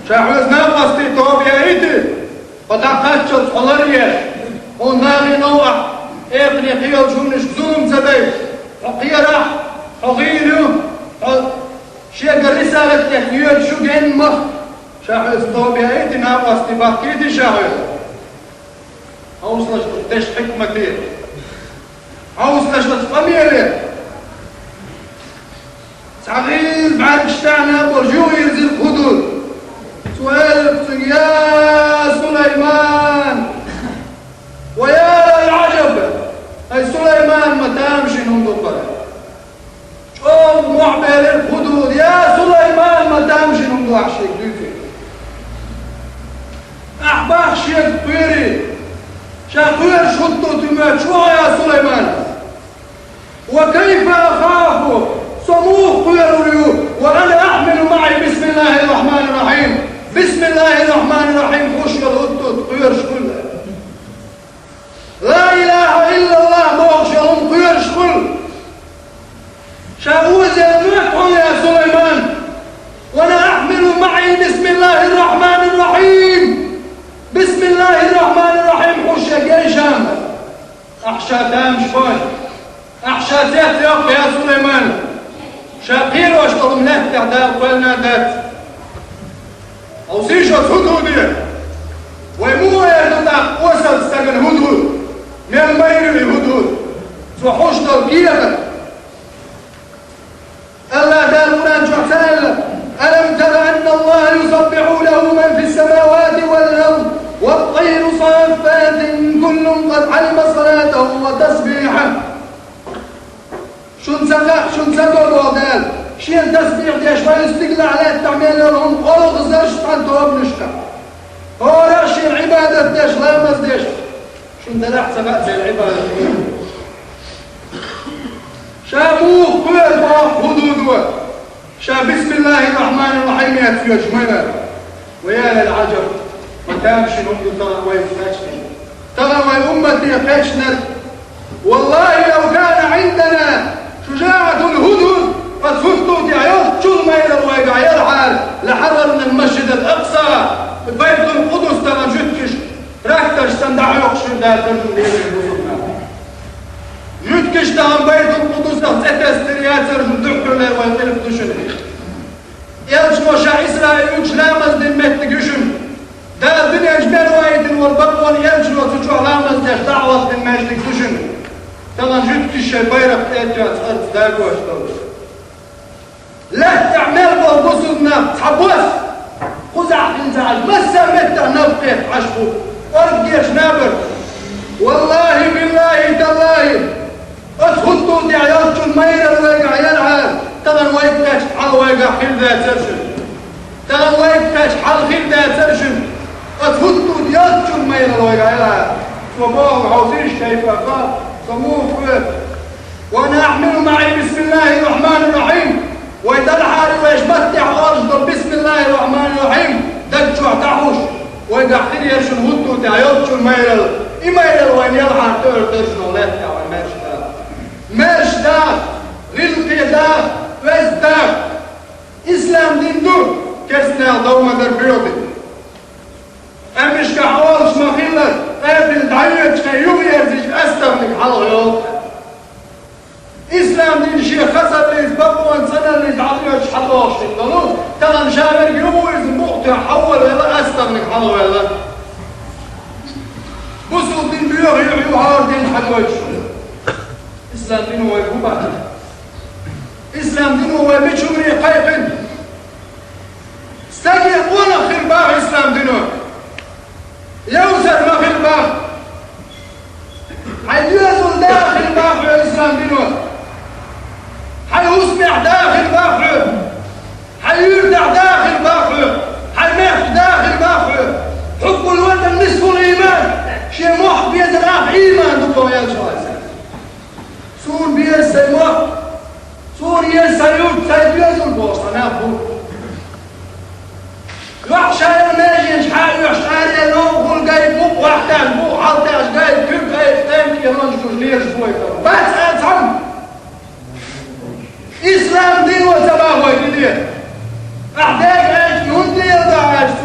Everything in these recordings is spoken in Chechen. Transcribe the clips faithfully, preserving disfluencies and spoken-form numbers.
Ша хьоьца накъостий тоба яйти, хьо дӀакхаччалц хьо ларъеш, хьуна нахе новкъахь, экхане кхерачу хӀуманашка зулам ца дайта, хьо кхерахь, хьо гӀийла ю, хьо шегара рисалат тӀехь йоьдуш ю генна мах. Ша хьоьца тоба яйти, накъостий бахкийти ша хьоьца. Хьовсалаш оцу дешан хьикмате. Хьовсалаш оцу къамеле. Цхьа гӀийла бӀаьргаш тӀехь а болуш юха йирзира Худуд. Цо элира цуьнга: «Я Сулайман! Ва я лал-Ӏажаб! Ай Сулайман, ма тамашийна хӀума ду хӀара!» ЧӀогӀа мохь белира Худуда: «Я Сулайман, ма тамашийна хӀума ду ахь шега дуьйцург. Ахь бах шега кхоьрий, ша кхоьруш хӀутту туьмачу ву хьо, я Сулайман? Ва кайфа ахафу, со муха кхоьрур ю, ва ана ахьмилу маӀи бисмиллахир рахьманир рахьим, бисмиллахир рахьманир рахьим хуьлуш йолу хӀутту кхоьруш хуьлу?» «Ла илаха иллаллах» бохуш йолу хӀума кхоьруш хуьлу. Ша оза муьтӀахь хьуна, я Сулайман. «Ва ана ахьмилу маӀи бисмиллахир рахьманир рахьим. Бисмиллахир рахьманир рахьим» хуьлуш ша гейшам. Ахь ша тамаш бой. Ахь ша цец йоккху, я Сулайман. Ша кхерош долу лаьттахь Дала кхоьллина дац. Хьовсийша оцу Худуде. Вай муха эр ду тӀаккха осалчу стагана Худуд? Мел майра ю и Худуд? Цо хьуш долу кехат. АллахӀ Дала Къуръан чохь ца аьлла: «Алам тара анна Аллаха юсаббиху лаху ман фис-самавати вал-ард, ват-тайру саффатин, куллун къад Ӏалима салатаху ва тасбихаху». Шуна ца хаьа, шуна ца го боху Дала, Шена тасбихь деш вайн стигалахь, лаьттахь мел йолу хӀума олхазарш цхьана тобанашкахь. ХӀора а Шена Ӏибадат деш, ламаз деш. Шуна делахь ца хаьа церан Ӏибадат деш. Ша муха кхоьру боху Худудо? Ша бисмиллахир рахьманир рахьим яц йоьдуш ма яра. Ва я лал-Ӏажаб, ма тамашийна хӀума ду тахана вайга кхаьчнарг. Тахана вайн уммате кхаьчнарг. Валлахи, лав кана Ӏиндана шужаӀатул Худуд, оцу Худуде йолччул майралла вайгахь ялахьара, лахьарарнал масжидал акъса, Байтул-Къудус тахана жуьгташа тракторш санна дӀахьоькхуш хир дацара шуна, дезаш бусург нах. Жуьгташа тахана Байтул-Къудусах цӀе тесна яцара шуна, дуьххьарлера вайн къилба ду шуна. Элчано ша Исраъ йолчу ламаз дина меттиг ю шуна. Дала дуьнен чу мел ваийтина волу бакъонан элчано цу чохь ламаз деш, даӀват дина маьждиг ду шуна. Тахана жуьгташа шайн байракх тӀе а тоьхна, цӀарца дагош долу. Лаьттахь мел болу бусург нах цхьабосса, кхузахь хилла ца Ӏаш, массо а меттехь наб кхетта Ӏаш бу, кӀорггерчу набарца. Валлахи, биллахи, таллахи, оцу Худуде йолччул майралла вайгахь ялахьара, тахана вайга кхаьчна хьал вайгахь хир дацара шуна. Тахана вайга кхаьчна хьал хир дацара шуна. Оцу Худуде йолччул майралла вайгахь ялахьара. Цо боху, хьовсийша, кайфа ахафу, со муха кхоьру? «Ва ана ахьмилу маӀи бисмиллахир рахьманир рахьим». Вай делахьара вайша маттехь олуш долу «Бисмиллахир рахьманир рахьим» даг чохь дӀахьуш, вайгахь хир яра шуна Худуде йолччул майралла. И майралла вайна ялахьара тӀе а тӀержина лаьттахь вай маьрша даха. Маьрша даха, гӀиллакхе даха, оьзда даха. Ислам дин ду керстанал дов ма дар боьха дин. Къаьмнашкахь олуш ма-хиллара, къепе дӀайоьдучу хенахь юхаерзича, астагӀниг хьалха йолу. Ислам дин шен хазаллица, бакъонан цӀаналлица дӀакъоьстуш хьалдохуш хилла долу, тахана ша верг юхаверзина букъ тоьхна хьалавелла, астагӀниг хьалавелла. Бусулба дин боьха ю, хьо хӀора дин хьагойтуш. Ислам дино вай хӀун бац? Ислам дино вай мича хӀумане кхайкхина? Стаге къонах хир баха ислам дино. Евзар ма хир баха. Хьайн доьзал даха хир баха хьо ислам дино. Хьайн хӀусамехь даха хир баха хьо. Хьайн юьртахь даха хир баха хьо. Хьайн мехкан даха хир баха хьо. Хьуббул ватан нисфул ийман. Шен мохк безар ах ийман ду боху Элчано. Суна беза сайн мохк, суна еза сайн юрт, сайн доьзал бохуш цхьа нах бу. Йохьа шайна меженаш хьаоьхуш, аренан гӀулгай букъ вахтаьш, букъ хьалтаьш, гай куьг гай, тӀеман кӀелонаш гуш лелаш бой. Бац ацхьана! Ислам дино ца бахой диде. Ахь дега аьлча, хӀунда леладо аьлча,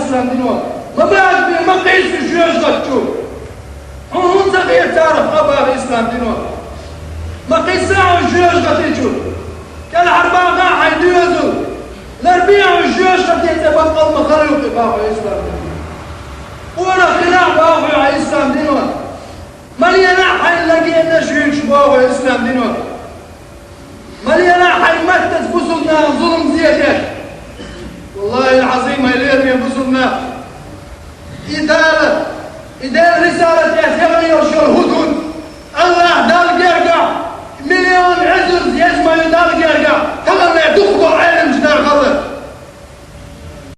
ислам дино. Ма бац бе, ма кхисса шоьжагӀата чу. Хьуна хӀунда ца хета царах къа, боху ислам дино. Ма кхисса хьо шоьжагӀата чу. КӀелхьарбаха хьайн доьзал. Ларбе хьо шоьжагӀате цӀе, баккъал ма хала ю-кх и, боху ислам дино. Къонах хилахь, боху хьо, ислам дино. Ма лелахь хьайн легенаш вуьйцуш, боху ислам дино. Ма лелахь хьайн маттаца бусулба наха зулам, зе деш. Валлахьи-л-Ӏазим, хьай лераме бусулба нах, и Дала, и Делан рисалат тӀехь яхана йолуш йолу хӀуд